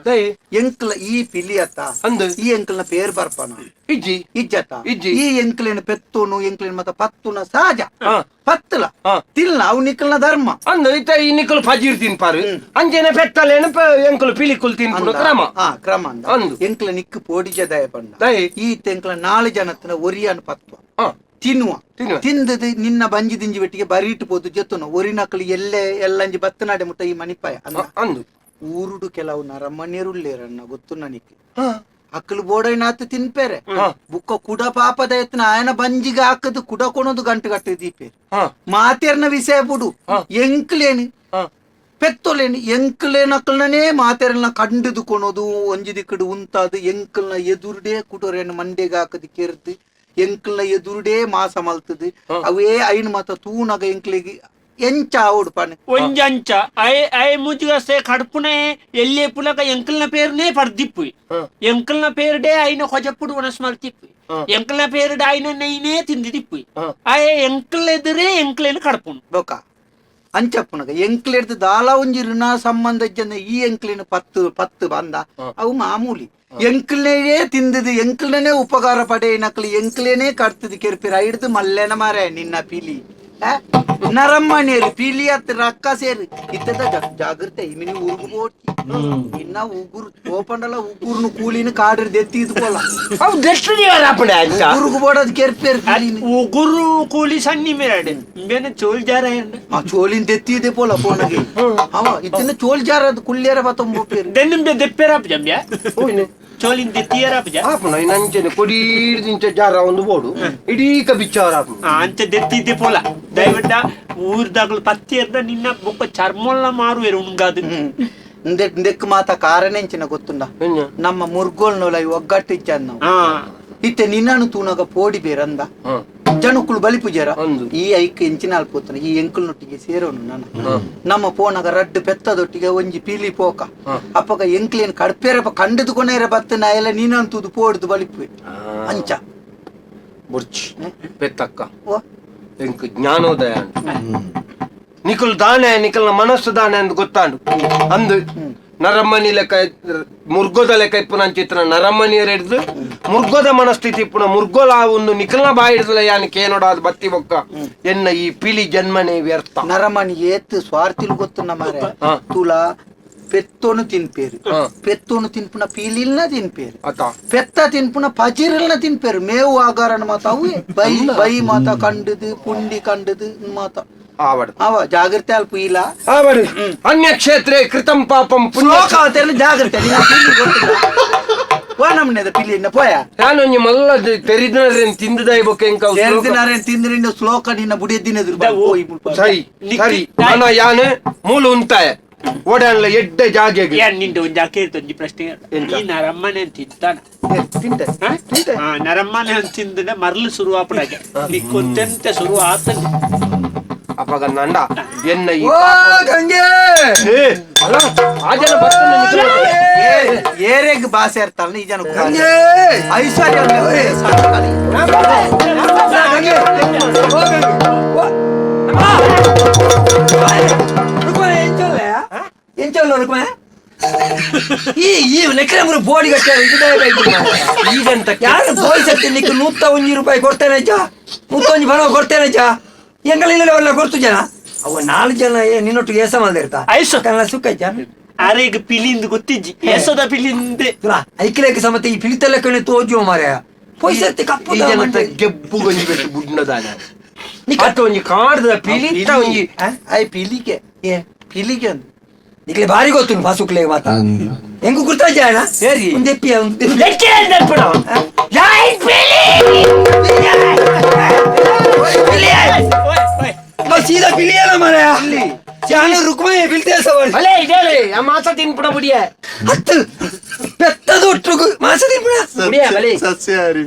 ಎಂಕ್ಲ ಈ ಪಿಲಿ ಅತ್ತ ಅಂದು. ಈ ಎಂಕ್ಲನ ಪೇರ್ ಬರ್ಪನ ಇಜ್ಜಿ ಇಜ್ಜತ ಇಜ್ಜಿ. ಈ ಎಂಕ್ಲೇನ ಪೆತ್ತುನು ಎಂಕ್ಲೇನ ಮತ್ತ ಪತ್ತುನ ಸಹಜ ಆ. ಪತ್ತಲ ಆ. ತಿಲ್ನ ಅವು ನಿಕ್ಲನ ಧರ್ಮ ಅಂದು ಇತ್ತ ಈ ನಿಕುಲು ಫಜೀರ್ ತಿನ್ಪಾರು ಅಂಚೆನೆ ಪೆತ್ತಲೇನು ಎಂಕುಲು ಪಿಲಿಕುಲು ತಿನ್ಪುನ ಕ್ರಮ ಆ ಕ್ರಮ ಅಂದ ಅಂದು. ಎಂಕ್ಲ ನಿಕ್ಕು ಪೋಡಿಜ ದಯ ಪಂಡ ದಯೆ. ಈ ತೆಂಕ್ಲ ನಾಳು ಜನತನ ಒರಿಯನ್ ಪತ್ವ ಆ, ತಿನ್ನುವ ತಿನ್ನುವ. ತಿಂದದು ನಿನ್ನ ಬಂಜಿ ದಿಂಜಿ ಬೆಟ್ಟಿಗೆ ಬರೀಟು ಪೋದು ಜೊತ್ತುನ ಒರಿನಕ್ಲು ಎಲ್ಲೆ ಎಲ್ಲಂಜಿ ಬತ್ತನಾಡೆ ಮುಟ್ಟ ಈ ಮಣಿಪಾಯ ಅಂದ ಅಂದು ಊರುಡು ಕೆಲವು ನರಮಣ್ಯರುಳ್ಳೇರನ್ನ ಗೊತ್ತು ನನಗೆ ಅಕ್ಕಲು ಬೋಡೈನಾತು ತಿನ್ಪೇರೆ ಬುಕ್ಕ ಕುಡ ಪಾಪದ ಎತ್ತನ ಆಯನ ಬಂಜಿಗೆ ಹಾಕದು ಕುಡ ಕೊಣದು ಗಂಟು ಕಟ್ಟು ದೀಪೇರು ಮಾತೇರ್ನ ವಿಷಯ ಬುಡು ಎಂಕ್ಲೇನು ಪೆತ್ತೊಲೇನು ಎಂಕ್ಲೇನಕ್ಲನೇ ಮಾತೇರ್ನ ಕಂಡುದು ಕೊಣೋದು ಒಂಜಿ ದಿಕ್ಕಡು ಉಂತಾದು ಎಂಕ್ಲ್ನ ಎದುರುಡೇ ಕುಟೋರೇನು ಮಂಡೆಗೆ ಹಾಕದು ಕೆರ್ದು ಎಂಕ್ಲ್ನ ಎದುರುಡೇ ಮಾಸ ಮಲ್ತದು ಅವೇ ಐನು ಮಾತ ತೂನಗ ಎಂಕ್ಲಿಗೆ ಎಂಚ ಆವಡು ಪಣ ಒಂಜಂಚ ಅಯ್ ಅಯ್ ಮುಜುಗಸೆ ಕಡ್ಪುನೆ ಎಲ್ಲಿ ಪುಲಕ ಎಂಕಲ್ನ ಪೇರ್ನೇ ಪರ್ದಿಪ್ಪು ಎಂಕಲ್ನ ಪೇರ್ಡೆ ಐನ ಕೊಜಪ್ಪುಡು ಒಣಸ್ ಮಲ್ತಿಪ್ಪು ಎಂಕಲ್ನ ಪೇರ್ಡೆ ಐನ ನೈನೇ ತಿಂದಿದಿಪ್ಪು ಅಯ್ ಎಂಕಲ್ ಎದುರೇ ಎಂಕ್ಲೇನು ಕಡ್ಪುನು ಬೊಕ ಅಂಚಪ್ಪುನಗ ಎಂಕ್ಲೆಡ್ದು ದಾಲ ಒಂಜಿ ಋಣ ಸಂಬಂಧ ಜನ ಈ ಎಂಕ್ಲಿನ ಪತ್ತು ಪತ್ತು ಬಂದ ಅವು ಮಾಮೂಲಿ ಎಂಕ್ಲನೇ ತಿಂದದು ಎಂಕ್ಲನೇ ಉಪಕಾರ ಪಡೆಯಿನಕ್ಲು ಎಂಕ್ಲೇನೆ ಕಡ್ತದು ಕೆರ್ಪಿರ ಹಿಡ್ದು ಮಲ್ಲೇನ ಮಾರೆ ನಿನ್ನ ಪಿಲಿ ನರಮ್ಮನೇರು ಪಿಲಿ ಅತ್ ರಕ್ಕ ಸೇರು ಇತ್ತದ ಜಾಗ್ರತೆ ಇಮಿನಿ ಉರುಗು ಬೋಡ್ಚಿ ಇನ್ನ ಉಗುರು ಓಪಂಡಲ ಉಗುರ್ನು ಕೂಲಿನ ಕಾಡಿರ್ ದೆತ್ತಿ ಇದ್ಕೊಲ್ಲ ಅವು ದೆಷ್ಟು ಅಪ್ಪಣೆ ಅಂಚ ಉರುಗು ಬೋಡದ್ ಕೆರ್ಪೇರು ಪಿಲಿನ ಉಗುರು ಕೂಲಿ ಸಣ್ಣಿ ಮೇರಡೆ ಬೇನೆ ಚೋಲ್ ಜಾರ ಆ ಚೋಲಿನ ದೆತ್ತಿ ಇದೆ ಪೋಲ ಫೋನಗೆ ಅವ ಇದನ್ನ ಚೋಲ್ ಜಾರದ್ ಕುಲ್ಲೇರ ಬತ್ತೊಂಬ ದೆನ್ನಿಂಬೆ ದೆಪ್ಪೇರಾಪ ಜಂಬ್ಯಾ ಚೋಲಿನ ದೆತ್ತಿಯರಾಪ ಜ ಆಪುಣ ನಂಚನೆ ಕೊಡೀರ್ ಇಂಚ ಜಾರ ಒಂದು ಬೋಡು ಇಡೀ ಕಬಿಚಾರ ಆಪುಣ ಅಂಚ ದೆತ್ತಿದ್ದೆ ಪೋಲ ದಯವಿಟ್ಟ ಊರ್ದಾಗಲು ಪತ್ತಿ ಎರ್ದ ನಿನ್ನ ಬೊಕ್ಕ ಚರ್ಮೊಲ್ಲ ಮಾರುವೆರು ಉಂಗಾದು ಇಂದೆಕ್ ಮಾತ ಕಾರಣೆಂಚಿನ ಗೊತ್ತುಂಡ ನಮ್ಮ ಮುರ್ಗೋಲ್ನೊಲ ಒಗ್ಗಟ್ಟಿಜ್ಜ ನಾವು ಇತ್ತೆ ನಿನ್ನನು ತೂನಗ ಪೋಡಿ ಬೇರಂದ ಜನಕ್ಕುಳು ಬಲಿಪುಜರ ಈ ಐಕ್ ಎಂಚಿನ ಅಲ್ಪೋತನ ಈ ಎಂಕಲ್ನೊಟ್ಟಿಗೆ ಸೇರೋನು ನಾನು ನಮ್ಮ ಪೋನಗ ರಡ್ಡು ಪೆತ್ತದೊಟ್ಟಿಗೆ ಒಂಜಿ ಪೀಲಿ ಪೋಕ ಅಪ್ಪಗ ಎಂಕ್ಲೇನ್ ಕಡ್ಪೇರಪ್ಪ ಕಂಡದು ಕೊನೇರ ಬತ್ತ ನಾಯೆಲ್ಲ ನೀನನ್ನು ತೂದು ಪೋಡ್ದು ಬಲಿಪುವೆ ಅಂಚ ಬುರ್ಚಿ ಪೆತ್ತಕ್ಕ ಎಂಕ್ ಜ್ಞಾನೋದಯ ನಿಕುಲ್ ದಾನೆ ನಿಕಲ್ನ ಮನಸ್ಸು ದಾನೆ ಅಂದ್ ಗೊತ್ತಾಂಡು ಅಂದು ನರಮ್ಮನಿ ಲೆಕ್ಕ ಮುರ್ಗೋದ ಲೆಕ್ಕ ಇಪ್ಪುನ ಅಂಚಿತ್ರ ನರಮ್ಮನಿಯರ್ ಹಿಡ್ದು ಮುರ್ಗೋದ ಮನಸ್ಥಿತಿ ಇಪ್ಪುನ ಮುರ್ಗೋಲ ಒಂದು ನಿಕಲ್ನ ಬಾಯಿ ಹಿಡ್ದಲ ಯಾನ್ ಕೇನೋಡ ಅದು ಬತ್ತಿ ಬೊಕ್ಕ ಎನ್ನ ಈ ಪಿಲಿ ಜನ್ಮನೇ ವ್ಯರ್ಥ. ನರಮನಿ ಏತ್ ಸ್ವಾರ್ಥಿಲು ಗೊತ್ತುನ್ನ ಮಾರೆ ತುಲಾ ಪೆತ್ತೋನು ತಿನ್ಪೇರು ಪೆತ್ತೋನು ತಿನ್ಪುನ ಪೀಲಿಲ್ನ ತಿನ್ಪೇರು ಪೆತ್ತ ತಿನ್ಪುನ ಪಜಿರಿಲ್ನ ತಿನ್ಪೇರು ಮೇವು ಆಗಾರನ ಮಾತ ಅವು ಬೈ ಬೈ ಮಾತ ಕಂಡದು ಪುಂಡಿ ಕಂಡದು ಮಾತ ಅವ ಜಾಗ್ರತೆ ಅಲ್ಪ ಇಲ್ಲ ಆವಡು ಅನ್ಯಕ್ಷೇತ್ರೇ ಕೃತಂ ಪಾಪಂ ಪುಣ್ಯ ಜಾಗ್ರತೆ ವಾ ನಮ್ಮನೆದ ಪಿಲಿನ ಪೋಯ ನಾನು ಮಲ್ಲ ತೆರಿದಿನರೇನ್ ತಿಂದದಾಯ್ ಬೊಕ್ಕ ಎಂಕ ತೆರಿದಿನರೇನ್ ತಿಂದ್ರಿಂದ ಶ್ಲೋಕ ನಿನ್ನ ಬುಡಿಯದಿನ ಸರಿ ಸರಿ ಅನ ಯಾನ್ ಮೂಲ ಉಂತಾಯ ಓಡಾನ್ಲ ಎಡ್ಡೆ ಜಾಗೆಗೆ ಯಾನ್ ನಿಂಡ ಒಂಜಿ ಅಕೇರ್ತ ಒಂಜಿ ಪ್ರಶ್ನೆ ಈ ನರಮ್ಮನೆ ತಿಂತಾನ ತಿಂತೆ ನರಮ್ಮನೆ ತಿಂದ್ರೆ ಮರಳು ಶುರು ಆಪಡಾಗೆ ನಿಕ್ಕೊಂತೆಂತೆ ಶುರು ಆತನೆ ಅಪ್ಪಗ ನಂಡ ಎನ್ನ ಈ ಗಂಗೆ ಅಲ್ಲ ಆ ಜನ ಬರ್ತಾನೆ ಏರೆಗ್ ಭಾಷೆ ಇರ್ತಾರಲ್ಲ ಈ ಜನ ಗಂಗೆ ಐಶ್ವರ್ಯ ಈ ಈ ಲೆಕ್ಕ ಬೋಡಿ ಈಗಂತ ಯಾರು ಬೋಯ್ ಸತ್ತಿ ನಿಕ್ 101 ರೂಪಾಯಿ ಕೊಡ್ತೇನೆ ಅಜ್ಜ 101 ಬಣ ಕೊಡ್ತೇನೆ ಅಜ್ಜ ಎಂಗಳಿಲ್ಲ ಅವಲ್ಲ ಕೊಡ್ತು ಜನ ಅವ 4 ಜನ ನಿನ್ನೊಟ್ಟಿಗೆ ಏಸ ಮಾಡಿರ್ತಾ ಐಸು ಕನ್ನಡ ಸುಖ ಅಜ್ಜ ಅರೆಗ್ ಪಿಲಿಂದ ಗೊತ್ತಿಜ್ಜಿ ಏಸದ ಪಿಲಿಂದೆ ಐಕ್ಲೇಕ ಸಮತೆ ಈ ಪಿಲಿತಲ್ಲ ಕಣೆ ತೋಜುವ ಮಾರ್ಯ ಪೊಯ್ಸರ್ತಿ ಕಪ್ಪು ಈ ಜನತ ಗೆಬ್ಬು ಗೊಂಜಿ ಬೆಟ್ಟು ಬುಡ್ನದಾನ ಆತ ಒಂಜಿ ಕಾಡ್ದ ಪಿಲಿತ್ತ ಒಂಜಿ I ಪಿಲಿಗೆ ಪಿಲಿಗೆ ಅಂದು ನಿಕ್ಲೆ ಬಾರಿ ಗೊತ್ತು ಫಾಸುಕ್ಲೆ ಮಾತ ಹೆಂಗು ಗುರ್ತಾಜ ಅಣ್ಣ ಸರಿ ಒಂದು ಎಪ್ಪಿ ಸೀದಾ ಪಿಲಿಯಲ್ಲ ಮಾರಾಯ ಜಾನು ರುಕ್ಮಣಿ ಬಿಲ್ತೇ ಸವಾಲ್ ಅಲೇ ಇದೇಳಿ ಆ ಮಾಸ ತಿನ್ಪುಡ ಬುಡಿಯ ಹತ್ತು ಪೆತ್ತದೊಟ್ಟು ಮಾಸ ತಿನ್ಪುಡ ಬುಡಿಯ ಬಲಿ ಸಸ್ಯಾಹಾರಿ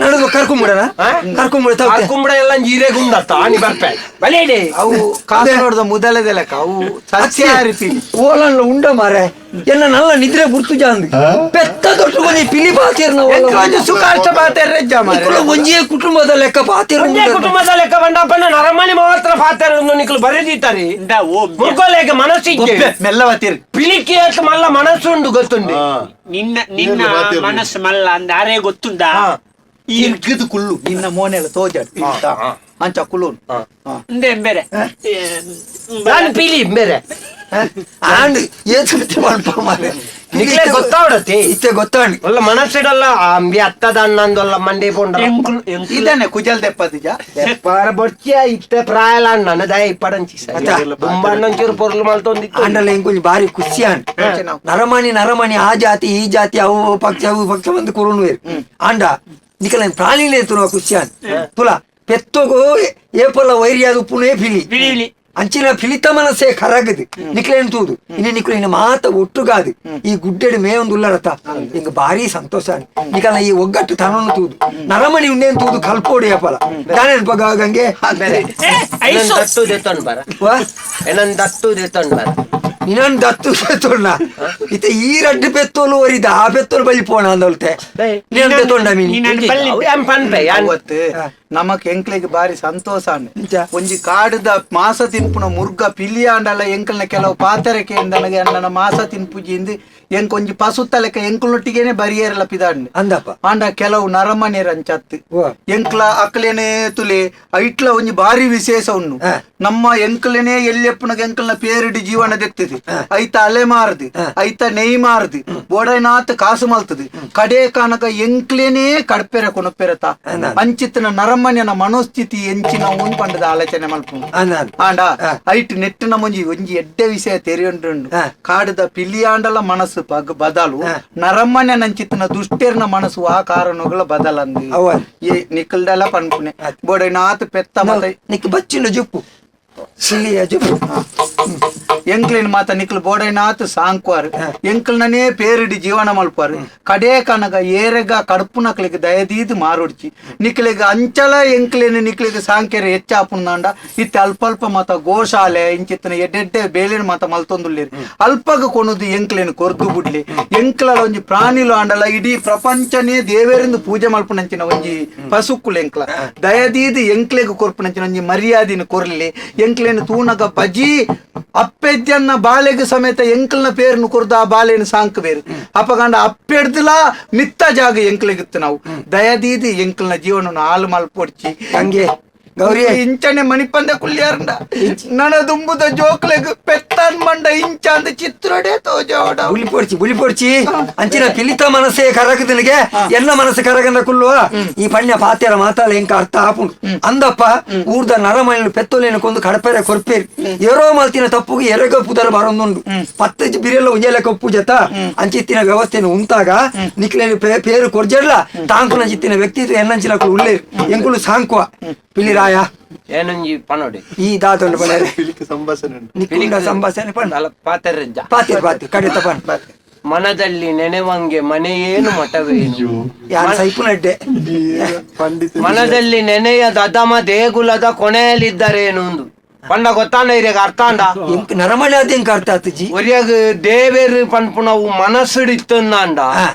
ನಾನು ಕರ್ಕೊಂಬಿಡಣ ಕರ್ಕೊಂಬಿಡ ಕರ್ಕೊಂಬಿಡ ಎಲ್ಲ ಜೀರೆ ಗುಂಡತ್ತ ಆನಿ ಬರ್ಪೆ ಬಲಿ ಇಡಿ ಅವು ಕಾಸರಗೋಡದ ಮುದಲದ ಲೆಕ್ಕ ಅವು ಸಸ್ಯಾಹಾರಿ ಪಿಲಿ ಓಲನ್ಲ ಉಂಡ ಮಾರೆ ಎಲ್ಲ ನಲ್ಲ ನಿದ್ರೆ ಬುರ್ತು ಜಾಂದ್ ಪೆತ್ತದೊಟ್ಟು ಕೊಂಜಿ ಪಿಲಿ ಪಾತಿರ್ ನಾವು ಸುಖಾಷ್ಟ ಪಾತೆರ್ ರಜ್ಜ ಮಾರೆ ಒಂಜಿಯೇ ಕುಟುಂಬದ ಲೆಕ್ಕ ಪಾತಿರ್ ಒಂದೇ ಕುಟುಂಬದ ಲೆಕ್ಕ ಬಂಡಪ್ಪನ ನರಮನಿ ಮಾತ್ರ ಪಾತೆರ್ ನಿಕ್ಲು ಬರೆದಿತ್ತಾರೆ ಮುರ್ಗೋಲೇಗ ಮನಸ್ಸು ಮೆಲ್ಲವತಿರ್ ಪಿಲಿಕ್ಕೆ ಮಲ್ಲ ಮನಸ್ಸು ಉಂಡು ಗೊತ್ತುಂಡು ನಿನ್ನ ನಿನ್ನ ಮನಸ್ಸು ಮಲ್ಲ ಅಂದ ಅರೆ ಗೊತ್ತುಂಡ ಇರ್ಗದು ಕುಲ್ಲು ನಿನ್ನ ಮೋನೆಲ್ಲ ತೋಜಾಡ್ ಅಂಚ ಕುಲ್ಲು ಬೇರೆ ನಾನು ಪಿಲಿ ಬೇರೆ ಆಂಡ್ ಏತು ಮಲ್ಪ ಮಾರೆ ನಿಕ್ಲೆ ಗೊತ್ತಾವಡತಿ ಇತ್ತೆ ಗೊತ್ತಾಂಡ್ ಒಲ್ಲ ಮನಸ್ಸಿಡಲ್ಲ ಅಂಬಿ ಅತ್ತದ ಅಣ್ಣಂದೊಲ್ಲ ಮಂಡಿ ಪೊಂಡ ಇದನ್ನೇ ಕುಜಲ್ ದೆಪ್ಪದಿಜ ದೆಪ್ಪಾರ ಬೊರ್ಚಿಯ ಇತ್ತೆ ಪ್ರಾಯಲ ಅಣ್ಣನ ದಯ ಇಪ್ಪಡಂಚಿ ತುಂಬ ಅಣ್ಣಂಚೂರು ಪೊರ್ಲು ಮಲ್ತೊಂದಿತ್ತು ಆಂಡಲ ಇಂಕೊಂಜಿ ಬಾರಿ ಖುಷಿ ಆಂಡ್ ನರಮಣಿ ನರಮಣಿ ಆ ಜಾತಿ ಈ ಜಾತಿ ಅವು ಪಕ್ಷ ಅವು ಪಕ್ಷ ಬಂದು ಕೊರುಣುವೇರು ಆಂಡ ನಿಕಲ ಪ್ರಾಣಿಲೇ ತುಲ ಖುಷಿ ಆಂಡ್ ತುಲ ಪೆತ್ತೋಗು ಏಪಲ್ಲ ವೈರಿಯಾದ ಉಪ್ಪುನೇ ಪಿಲಿ ಅಂಚಿನ ಫಿಲಿತ ಮನಸ್ಸೇ ಕರಗದು ನಿಕ್ಲೇನ್ ತೂದು ಇನ್ನು ನಿಕ್ಲು ಮಾತ ಒಟ್ಟುಗಾದು ಈ ಗುಡ್ಡೆಡು ಮೇ ಒಂದು ಉಲ್ಲರತ ಇಂಗ ಭಾರಿ ಸಂತೋಷ ನಿಕಲ ಈ ಒಗ್ಗಟ್ಟು ತನವನ್ನು ತೂದು ನರಮಣಿ ಉಂಡೇನ್ ತೂದು ಕಲ್ಪೋಡಿ ಅಪ್ಪಲ ದಾನೇನ್ ಗಂಗೆ ಐಸು ದತ್ತು ದೆತ್ತೊಂಡು ಬರ ವಾ ಎನನ್ ದತ್ತು ದೆತ್ತೊಂಡು ಬರ ನಿನನ್ ದತ್ತು ಪೆತ್ತೋಣ ಇತ್ತೆ ಈ ರಡ್ಡು ಪೆತ್ತೋಲು ಒರಿದ ಆ ಪೆತ್ತೋಲು ಬಲಿ ಪೋಣ ಅಂದೊಲ್ತೆ ನಿನನ್ ಪೆತ್ತೋಂಡ ಮೀನಿ ನಿನ್ನನ್ ಬಲ್ಲಿ ಯಾನ್ ಪನ್ಪೆ ಯಾನ್ ಅವತ್ತು ನಮಕ್ ಎಂಕ್ಲೆಗ್ ಬಾರಿ ಸಂತೋಷ ನಿಜ. ಒಂಜಿ ಕಾಡುದ ಮಾಸ ತಿನ್ಪುನ ಮುರ್ಗ ಪಿಲಿ ಆಂಡಲ ಎಂಕಲ್ನ ಕೆಲವು ಪಾತರಕೆ ನನಗೆ ಅಣ್ಣನ ಮಾಸ ತಿನ್ಪುಜಿಂದು ಎಂಕ್ ಒಂಜಿ ಪಸು ತಲೆಕ ಎಂಕುಲೊಟ್ಟಿಗೆನೆ ಬರಿಯರಲ್ಲ ಪಿದಾಂಡ್ ಅಂದಪ್ಪ ಆಂಡ ಕೆಲವು ನರಮನೆರ್ ಅಂಚತ್ತು ವಾ. ಎಂಕ್ಲ ಅಕ್ಲೇನೆ ತುಲೆ ಐಟ್ಲ ಒಂಜಿ ಬಾರಿ ವಿಶೇಷ ಉಣ್ಣು ನಮ್ಮ ಎಂಕ್ಲೆನೆ ಎಲ್ಯಪ್ಪನಗ ಎಂಕಲ್ನ ಪೇರಿಡಿ ಜೀವನ ದೆತ್ತದು ಐತ ಅಲೆ ಮಾರದು ಐತ ನೆಯ್ ಮಾರದು ಬೋಡೈನಾತ್ ಕಾಸು ಮಲ್ತದು ಕಡೆ ಕಾನಕ ಎಂಕ್ಲೇನೆ ಕಡ್ಪೆರ ಕೊನಪೆರತ ಅಂಚಿತ್ತನ ನರಮನೆನ ಮನೋಸ್ಥಿತಿ ಎಂಚಿನ ಉಂಡು ಪಂಡದ ಆಲೋಚನೆ ಮಲ್ಪು ಅಂದ ಆಂಡ ಐಟ್ ನೆಟ್ಟಿನ ಮುಂಜಿ ಒಂಜಿ ಎಡ್ಡೆ ವಿಷಯ ತೆರಿಯೊಂಡು ಕಾಡುದ ಪಿಲಿಯಾಂಡಲ ಮನಸ್ಸು ಬಗ್ ಬದಲು ನರಮ್ಮನೆ ನಂಚಿತ್ತನ ದುಷ್ಟೇರ್ನ ಮನಸ್ಸು ಆ ಕಾರಣಗಳ ಬದಲಂದು ಅವ. ಏ ನಿಕ್ಕಲ್ದೆಲ್ಲ ಪನ್ಪುನೆ ಬೋಡೈನಾತ್ ಪೆತ್ತ ಮತ ನಿಕ್ ಬಚ್ಚಿನ ಜುಪ್ಪು ಸಿಲಿಯ ಜುಪ್ಪು ಎಂಕ್ಲಿನ ಮಾತ ನಿಕ್ಲು ಬೋಡೈನಾತ್ ಸಾಂಕ್ವಾರ್ ಎಂಕ್ಲನೇ ಪೇರಿಡಿ ಜೀವನ ಮಲ್ಪಾರು ಕಡೆ ಕನಗ ಏರೆಗ ಕಡುಪುನಕ್ಲಿಗೆ ದಯದೀದ್ ಮಾರುಡ್ಚಿ ನಿಕ್ಲಿಗೆ ಅಂಚಲ ಎಂಕ್ಲೇನು ನಿಕ್ಲಿಗೆ ಸಾಂಕೆರೆ ಹೆಚ್ಚಾಪುಂದಾಂಡ ಇತ್ತೆ ಅಲ್ಪ ಅಲ್ಪ ಮಾತ ಗೋಶಾಲೆ ಇಂಚಿತ್ತನ ಎಡ್ಡೆಡ್ಡೆ ಬೇಲಿನ ಮಾತ ಮಲ್ತೊಂದುಲ್ಲೇರಿ ಅಲ್ಪಗ ಕೊನುದು ಎಂಕ್ಲೇನು ಕೊರ್ದು ಬುಡ್ಲಿ ಎಂಕ್ಲಲ ಒಂಜಿ ಪ್ರಾಣಿಲು ಆಂಡಲ ಇಡೀ ಪ್ರಪಂಚನೇ ದೇವೇರಿಂದ ಪೂಜೆ ಮಲ್ಪುನಂಚಿನ ಒಂಜಿ ಪಸುಕ್ಕುಲು ಎಂಕ್ಲ ದಯದೀದ್ ಎಂಕ್ಲೆಗ್ ಕೊರ್ಪುನಂಚಿನ ಒಂಜಿ ಮರ್ಯಾದಿನ ಕೊರ್ಲಿ ಎಂಕ್ಲೇನು ತೂನಗ ಬಜಿ ಅಪ್ಪೆದ್ಯನ್ನ ಬಾಲೆಗ್ ಸಮೇತ ಎಂಕಲ್ನ ಪೇರ್ನು ಕೊರ್ದು ಆ ಬಾಲೆನ ಸಾಂಕ್ ಬೇರು ಅಪಗಂಡ ಅಪ್ಪೆಡ್ದಲ ಮಿತ್ತ ಜಾಗ ಎಂಕ್ಲೆಗಿತ್ತು ನಾವು ದಯದೀದಿ ಎಂಕಲ್ನ ಜೀವನ ಹಾಲು ಮಲ್ಪೊಡ್ಚಿ ಗಂಗೆ ಗೌರಿ ಇಂಚನೆ ಮಣಿಪಂದ ಕುಲ್ಯಾರಂಡ ನನ ದುಂಬುದ ಜೋಕ್ಲೆಗ್ ಪೆತ್ತನ್ ಮಂಡ ಇಂಚ ಅಂದ ಚಿತ್ರಡೆ ತೋಜೋಡ ಬುಲಿ ಪೊಡ್ಚಿ ಬುಲಿ ಪೊಡ್ಚಿ ಅಂಚಿನ ಪಿಲಿತ ಮನಸ್ಸೇ ಕರಗದನಿಗೆ ಎಲ್ಲ ಮನಸ್ಸು ಕರಗಂದ ಕುಲ್ಲುವ ಈ ಪಣ್ಯ ಪಾತ್ಯರ ಮಾತಾಲ ಎಂಕ ಅರ್ಥ ಆಪುಂಡು ಅಂದಪ್ಪ ಊರ್ದ ನರಮಣಿಲು ಪೆತ್ತೊಲೇನು ಕೊಂದು ಕಡಪೆರೆ ಕೊರ್ಪೇರಿ ಏರೋ ಮಲ್ತಿನ ತಪ್ಪುಗೆ ಎರೆಗ ಪುದರ ಬರೊಂದುಂಡು ಪತ್ತು ಬಿರೆಲ್ಲ ಉಂಜೆಲೆ ಕಪ್ಪು ಜತ ಅಂಚಿತ್ತಿನ ವ್ಯವಸ್ಥೆನು ಉಂತಾಗ ನಿಕ್ಲೇನು ಪೇರು ಕೊರ್ಜೆಡ್ಲ ತಾಂಕುನ ಚಿತ್ತಿನ ವ್ಯಕ್ತಿತ್ವ ಎನ್ನಂಚಿನ ಉಲ್ಲೇರು ಎಂಕುಲು ಸಾಂಕುವ ಪಿಲಿರಾಯ ಏನೊಂಜಿ ಪನೋಡಿ ಈ ದಾತೊಂಡು ಪಣರೆ ಪಿಲಿಕ್ ಸಂಭಾಷಣೆ ಉಂಟು. ನಿಕ್ಕುಂಡ ಸಂಭಾಷಣೆ ಪಣ್ಣ ಅಲ್ಲ ಪಾತೆರೆಜ್ಜ ಪಾತಿರ್ ಪಾತಿರ್ ಕಡೆತ ಪಣ್ಣ ಮನದಲ್ಲಿ ನೆನೆವಂಗೆ ಮನೆಯೇನು ಮಠವೇನು ಯಾರು ಸೈಪುನಡ್ಡೆ ಪಂಡಿತ ಮನದಲ್ಲಿ ನೆನೆಯದ ಅದಮ ದೇಗುಲದ ಕೊನೆಯಲ್ಲಿದ್ದರೇನು ಒಂದು ಪಂಡ ಗೊತ್ತಾಂಡ ಇರೇಗ ಅರ್ಥ ಅಂಡ ಎಂಕ್ ನರಮಣಿ ಅದು ಎಂಕ್ ಅರ್ಥ ಆತುಜಿ ಒರಿಯಾಗ ದೇವೇರು ಪನ್ಪುನವು ಮನಸ್ಸಿಡಿತ್ತಂಡ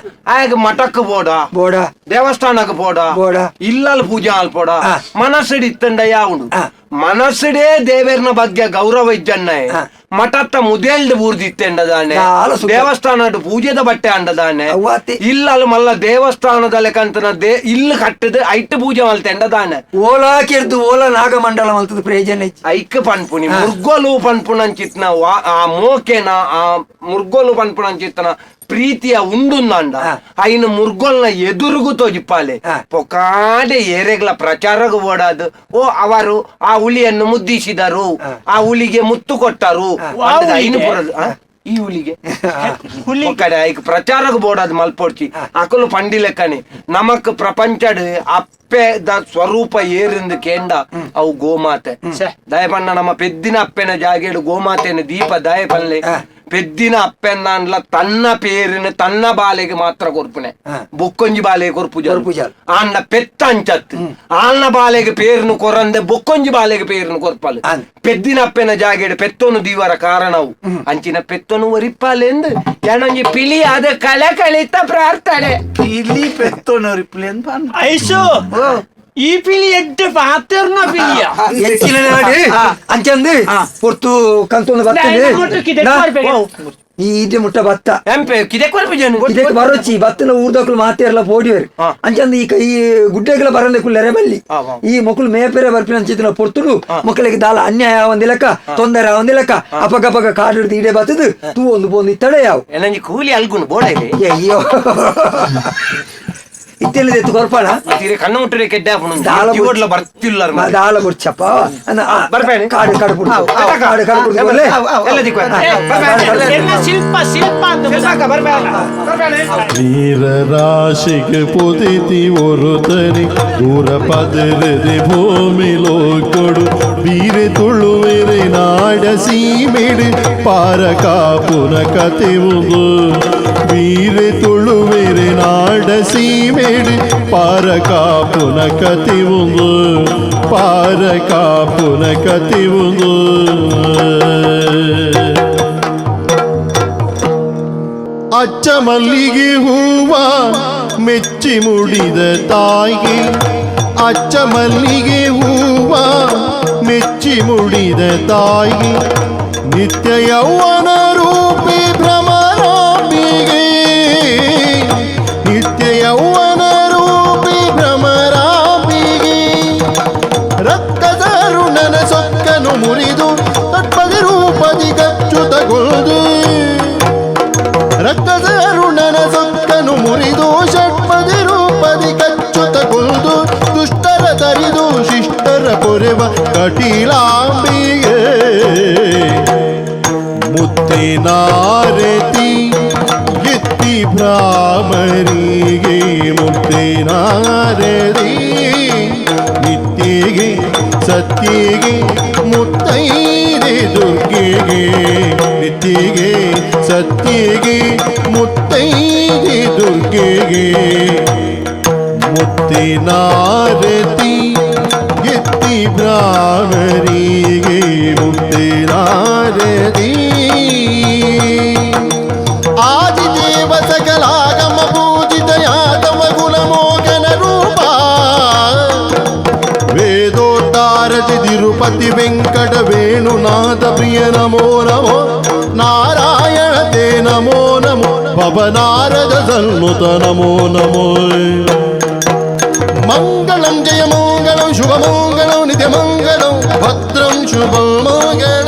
ಆಗ ಮಠಕ್ಕೆ ಬೋಡ ಬೋಡ ದೇವಸ್ಥಾನಕ್ಕೆ ಪೋಡ ಬೋಡ. ಇಲ್ಲಲ್ ಪೂಜೆ ಆಲ್ಪೋಡ ಆ. ಮನಸ್ಸಿಡಿತ್ತಂಡ ಯಾವುಂಡು ಆ. ಮನಸ್ಸಿಡೇ ದೇವೇರ್ನ ಬಗ್ಗೆ ಗೌರವ ಇಜ್ಜನ್ನ ಆ. ಮಠತ್ತ ಮುದೇಲ್ಡ್ ಬೂರ್ದಿತ್ತೆಂಡದಾನೆ ದಾಲ ಸುಖ. ದೇವಸ್ಥಾನಡ್ ಪೂಜೆದ ಬಟ್ಟೆ ಅಂಡದಾನೆ ಅವ್ವಾತಿ. ಇಲ್ಲಲ್ ಮಲ್ಲ ದೇವಸ್ಥಾನದ ಲೆಕ್ಕಂತನ they ಇಲ್ಲು ಕಟ್ಟದ ಐಟ್ ಪೂಜೆ ಮಲ್ತೆಂಡದಾನೆ ಓಲಾ ಕೆರ್ದು ಓಲಾ ನಾಗಮಂಡಲ ಮಲ್ತದ ಪ್ರಯೋಜನ ಇಜ್ಜಿ. ಐಕ್ ಪನ್ಪುನಿ ಮುರ್ಗೋಲು ಪನ್ಪುನಂಚಿತ್ನ ಆ ಮೋಕೆನ ಆ ಮುರ್ಗೋಲು ಪನ್ಪುನಂಚಿತ್ನ ಪ್ರೀತಿಯ ಉಂಡುಂದಾಂಡ ಆ. ಐನ ಮುರ್ಗೋಲ್ನ ಎದುರುಗು ತೋಜಿಪ್ಪಾಲೆ ಆ. ಪೊಕಾಡೆ ಏರೆಗ್ಲ ಪ್ರಚಾರಗು ಓಡಾದು ಓ ಅವರು ಆ ಹುಲಿಯನ್ನು ಮುದ್ದಿಸಿದರು ಆ ಹುಲಿಗೆ ಮುತ್ತು ಕೊಟ್ಟರು ಆ ಅಂದದ ಐನು ಹುಲಿಗೆ? ಪುರದ, ಆ? ಈ ಹುಲಿಗೆ ಹುಲಿ ಒಕ್ಕಡೆ ಐಕ್ ಪ್ರಚಾರಕ್ಕೆ ಬೋಡಾದ್ ಮಲ್ಪೊಡ್ಚಿ ಅಕಲು ಪಂಡಿಲೆಕ್ಕನೆ ನಮಕ್ ಪ್ರಪಂಚಡ್ ಅಪ್ಪೆದ ಸ್ವರೂಪ ಏರಿಂದು ಕೇಂಡ ಅವು ಗೋಮಾತೆ ದಯಪಣ್ಣ ನಮ್ಮ ಪೆದ್ದಿನ ಅಪ್ಪೆನ ಜಾಗೆಡು ಗೋಮಾತೆನ ದೀಪ ದಯಪಲ್ಲೆ ಪೆದ್ದಿನ ಅಪ್ಪೆನ್ನ ತನ್ನ ಪೇರಿನ ತನ್ನ ಬಾಲೆಗೆ ಮಾತ್ರ ಕೊರ್ಪುನೆ ಬೊಕ್ಕೊಂಜಿ ಬಾಲೆಗೆ ಕೊರ್ಪುಜ ಕೊರ್ಪುಜಾಲ್. ಆಂಡ ಪೆತ್ತ ಅಂಚತ್ ಆಳ್ನ ಬಾಲೆಗೆ ಪೇರ್ನು ಕೊರಂದೆ ಬೊಕ್ಕೊಂಜಿ ಬಾಲೆಗೆ ಪೇರ್ನು ಕೊರ್ಪಲ್ ಅಂದ್. ಪೆದ್ದಿನ ಅಪ್ಪೆನ ಜಾಗೆಡು ಪೆತ್ತೊನು ದೀವರ ಕಾರಣವು ಅಂಚಿನ ಪೆತ್ತೊನು ಒರಿಪಾಲೆಂದು ಏನೊಂಜಿ ಪಿಲಿ ಅದ ಕಳೆ ಕಳಿತ ಪ್ರಾರ್ಥನೆ ಇಲ್ಲಿ ಪೆತ್ತೋನವ್ರು ಇಪ್ಲಿ ಅಂತ ಪನ್ಪ. ಐಸು ಈ ಪಿಲಿ ಎಡ್ಡೆ ಪಾತೆರ್ನ ಪಿಲಿಯ ಎಚ್ಚಿನ ನಾಡು ಅಂಚಂದು ಪೊರ್ತು ಕಂತೊಂದು ಬರ್ತದೆ ಈ ಇದೇ ಮುಟ್ಟ ಭತ್ತ ಎಂಪೆ ಕಿದೆ ಕೊರ್ಪು ಜನ ಇದಕ್ಕೆ ಬರೋಚಿ ಬತ್ತನ ಊರ್ದಕ್ಲು ಮಾತೇರ್ಲ ಪೋಡಿವೇರು ಹಾ. ಅಂಚಂದು ಈ ಕೈ ಗುಡ್ಡೆಗಳ ಬರಂದೆ ಕುಲ್ಲೆರೆ ಬಲ್ಲಿ ಹಾ, ಹಾ. ಈ ಮಕ್ಕಳು ಮೇಪೆರೆ ಬರ್ಪಿನ ಅಂಚಿತ್ತಿನ ಪೊರ್ತುಡು ಮಕ್ಕಳಿಗೆ ದಾಲ ಅನ್ಯಾಯ ಒಂದಿಲಕ್ಕ ತೊಂದರೆ ಒಂದಿಲಕ್ಕ ಅಪಗಪಗ ಕಾಡು ಹಿಡ್ದು ಇಡೆ ಬತ್ತದು ತೂ ಒಂದು ಪೋಂದು ಇತ್ತಡೆ ಯಾವು ಏನೊಂಜಿ ಕೂಲಿ ಅಲ್ಗುನು ಬೋಡ ಅಯ್ಯೋ. ಇತ್ತೆಲ್ಲ ಎತ್ತು ಕೊರ್ಪಾಣ ಕಣ್ಣು ಮುಟ್ಟರೆ ಕೆಡ್ಡೆ ದಾಳ ಜೀವಡ್ಲ ಬರ್ತಿಲ್ಲ ದಾಳ ಬುಡ್ಚಪ್ಪ ಬರ್ಪೇನೆ? ಕಾಡು ಕಾಡು ಬಿಡು ಕಾಡು ಕಾಡು ಬಿಡು ಒಳ್ಳೆ. ಎಲ್ಲ ದಿಕ್ಕು ಎನ್ನ ಶಿಲ್ಪ ಶಿಲ್ಪ ಅಂತ ನೀರರಾಶಿಗೆ ಪೊದಿತಿ ಒರುತನಿ ದೂರ ಪದರದೆ ಭೂಮಿಲೋ ಕೊಡು ಬೀರೆ ತುಳುವೆರೆ ನಾಡ ಸೀಮೆಡು ಪಾರ ಕಾಪುನ ಕತೆ ಉಂದು ಬೀರೆ ತುಳುವೆರೆ ನಾಡ ಸೀಮೆಡು ಪಾರ ಕಾಪುನ ಕತೆ ಉಂದು ಪಾರ ಕಾಪುನ ಕತೆ ಉಂದು. ಅಚ್ಚ ಮಲ್ಲಿಗೆ ಹೂವ ಮೆಚ್ಚಿ ಮುಡಿದ ತಾಯಿ, ಅಚ್ಚ ಮಲ್ಲಿಗೆ ಹೂವ ಮೆಚ್ಚಿ ಮುಡಿದ ತಾಯಿ, ನಿತ್ಯ ಯೌವನ ರೂಪಿ ಭ್ರಮರಾಂಬಿಗೆ, ನಿತ್ಯ ಯೌವನ ರೂಪಿ ಭ್ರಮರಾಂಬಿಗೆ, ರಕ್ತದರುಣನ ಸೊಕ್ಕನು ಮುರಿದು ತಟ್ಪದಿ ರೂಪದಿ ಕಚ್ಚುತಗೊಳ್ದು, ರಕ್ತದರುಣನ ಸೊಕ್ಕನು ಮುರಿದು ಷಟ್ಪದಿ ರೂಪದಿ ಕಚ್ಚುತಗೊಳ್ದು, ದುಷ್ಟರ ತರಿದು ಶಿಷ್ಟರ ಪೊರೆವ ಕಟೀಲಾಂಬಿಗೆ ಮುತ್ತಿನಾರತಿ ಎತ್ತಿ ಭ್ರಾಮರಿಗೆ, ಮುತ್ತಿನಾರತಿ ನಿತ್ಯಗೆ ಸತ್ಯಗೆ ಮುತ್ತೈದೆ ದುರ್ಗೆಗೆ, ನಿತ್ಯಗೆ ಸತ್ಯಗೆ ಮುತ್ತೈದೆ ದುರ್ಗೆಗೆ, ಮುತ್ತಿನಾರತಿ ಎತ್ತಿ ಭ್ರಾಮರಿಗೆ, ಮುತ್ತಿನಾರತಿ. ಆದಿದೇವ ಸಕಲಾಗಮ ಪೂಜಿತ ಯಾತವ ಗುಣಮೋಹನ ರೂಪ, ವೇದೋತ್ತಾರತಿ ತಿರುಪತಿ ವೆಂಕಟ ವೇಣುನಾಥ ಪ್ರಿಯ ನಮೋ ನಮೋ ನಾರಾಯಣ ತೇ ನಮೋ ನಮೋ ಭವನಾರದ ಸನ್ನುತ ನಮೋ ನಮೋ. ಮಂಗಳಂ ಜಯ ಮಂಗಳಂ ಶುಭ ಮಂಗಳಂ ನಿತ್ಯ ಮಂಗಳಂ ಭದ್ರಂ ಶುಭ ಮಂಗಳಂ.